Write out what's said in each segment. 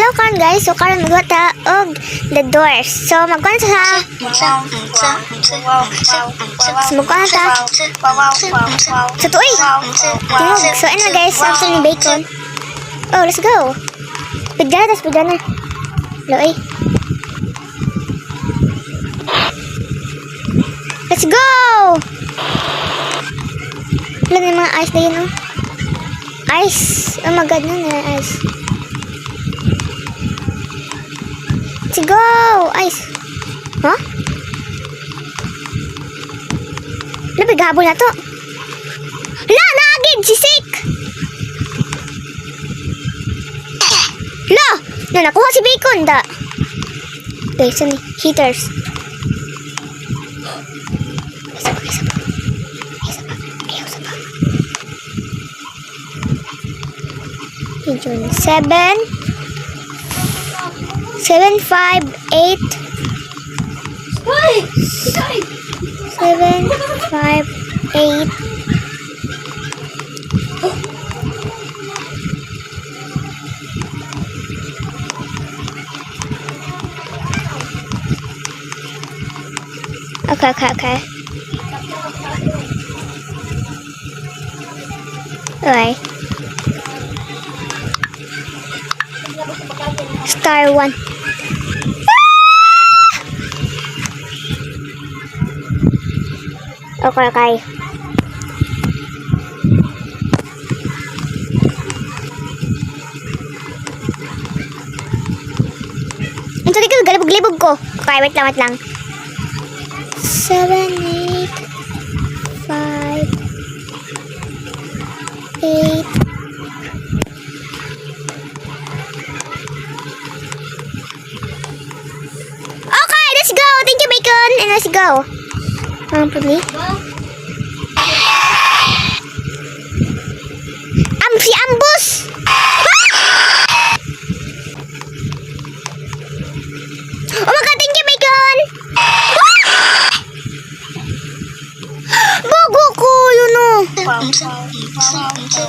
Hello karon guys. So karon magwa ta og The Doors. So magkuan sa So magkuan ta sa tuoy. Tingog. So ano guys, after ni Bacon. Oh, let's go. Pigdana tas pigdana. Hello ay. Let's go! Wala na yung mga ice na yun, oh. Ice! Oh my God, no, na ice. Let's go! Ice! Huh? Labi, gabon na to. Hala, naagid! Si Sik! Hala! Na, nakuha si Bacon, da. Okay, saan ni? Heaters. Isa pa, isa pa. Isa pa. Ayaw, isa pa. Yun, 7, 7, 5, 8, 7, 5, 8. Okay. Alright. Star 1. Ah! Okay. Ang tuloy ko, galibog-libog ko. Okay, wait lang, wait lang. 7, 8, 5, 8. Okay, let's go! Thank you, Bacon! And let's go. Ang puli. Am si Ambus! Ah! Oh my God, thank you, Bacon! Ah! Bago ko, yun oh.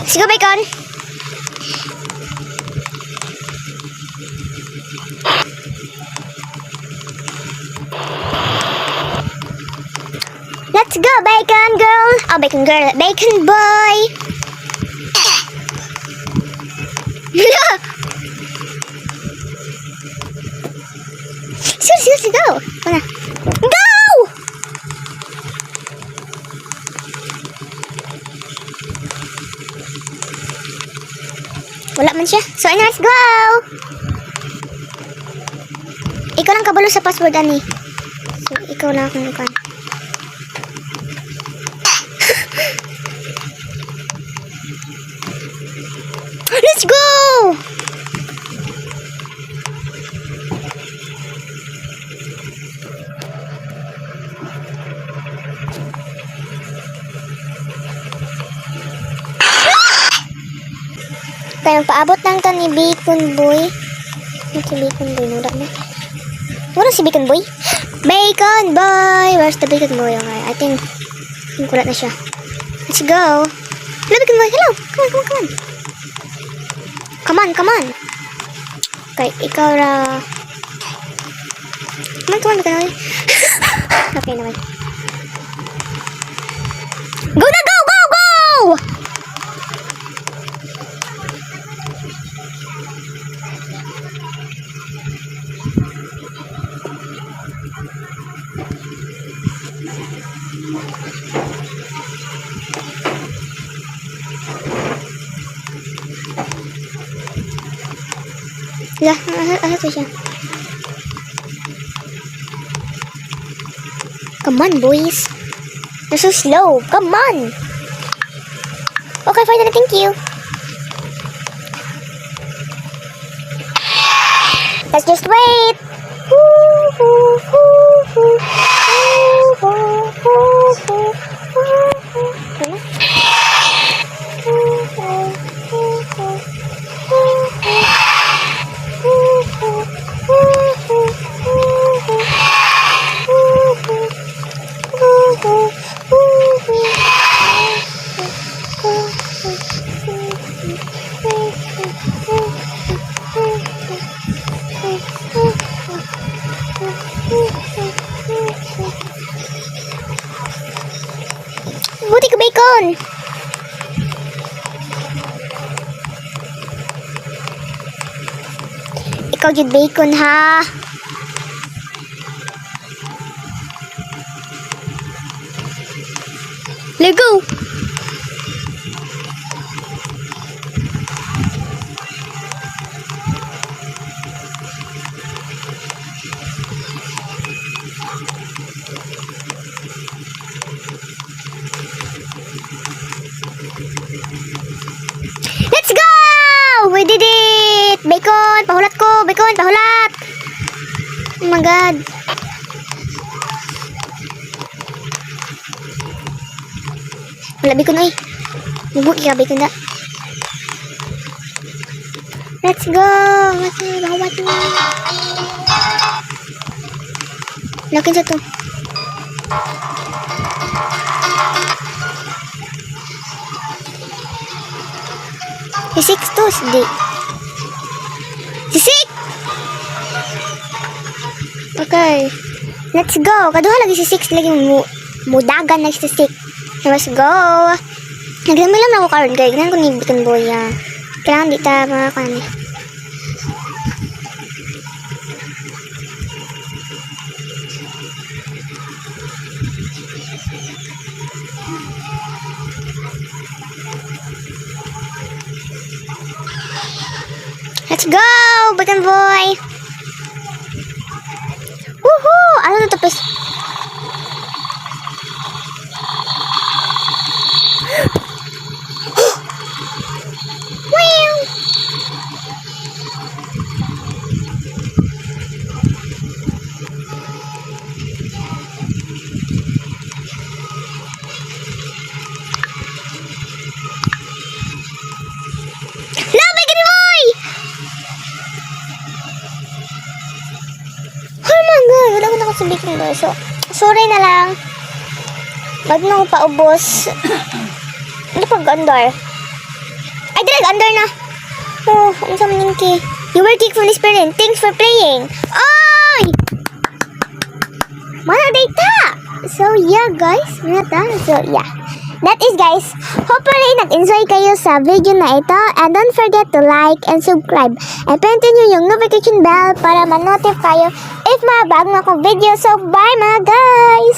Let's go, Bacon. Let's go, Bacon girl. Oh, Bacon girl. Bacon boy. Seriously, go. Wala. Go! Wala man siya. So, ano, let's go! Ikaw lang kabalo sa password, ani. So, ikaw lang akong ikaw. Let's go! Kaya paabot lang ta ni Bacon Boy. Ano si Bacon Boy? Wala na. Wala si Bacon Boy? Bacon Boy! Where's the Bacon Boy? Okay, I think wala na siya. Let's go! Hello, Bacon Boy! Hello! Come on, come on, come on! Come on, come on! Okay, ikaw ra. Come on, come on, Bacon Boy. Okay naman. Go na, go, go, go! Lah, asa to siya? Come on, boys. You're so slow. Come on. Okay, finally, thank you. Let's just wait. Hoo, hoo, hoo, hoo. Hoo, hoo, hoo, hoo, hoo, hoo. Ano? Hoo, hoo, hoo, hoo. Hoo, hoo. Hoo, hoo, hoo, hoo, hoo, hoo. Hoo, hoo. Hoo, hoo, hoo, hoo. Hoo, hoo, hoo, hoo, hoo, hoo, hoo, hoo. Bacon. Ikaw jud, Bacon, ha. Let's go. Let's go! We did it! Bacon! Pahulat ko! Bacon! Pahulat! Oh my God. Wala bacon oy. Mubuhi ka, bacon da. Let's go! Let's go! Pahulat mo. Lakin sa to. Si Six to, si D. Si Six! Okay. Let's go. Kaduha lagi si Six lagi mo mudagan lagi si Six. Let's go. Naglamay lang ako karon kay ganahan ko ni Bacon Boy ah. Kailangan di ta mga kuan eh. Let's go, Bacon Boy! Woohoo! Ano na tapos? Wow! No, Bacon Boy! Oh my God, wala ko na sa Bacon Boy. So, sorry na lang. Wag na ako paubos. Ano pag under? Ay, direct under na. Oh, ano sa maningki? You were kicked from this parent. Thanks for playing. Oy! Mana data? So, yeah, guys. Mana ta? So, yeah. That is, guys. Hopefully, nag-enjoy kayo sa video na ito. And don't forget to like and subscribe. And pindutin nyo yung notification bell para ma-notify kayo if mga bago akong video. So, bye, mga guys!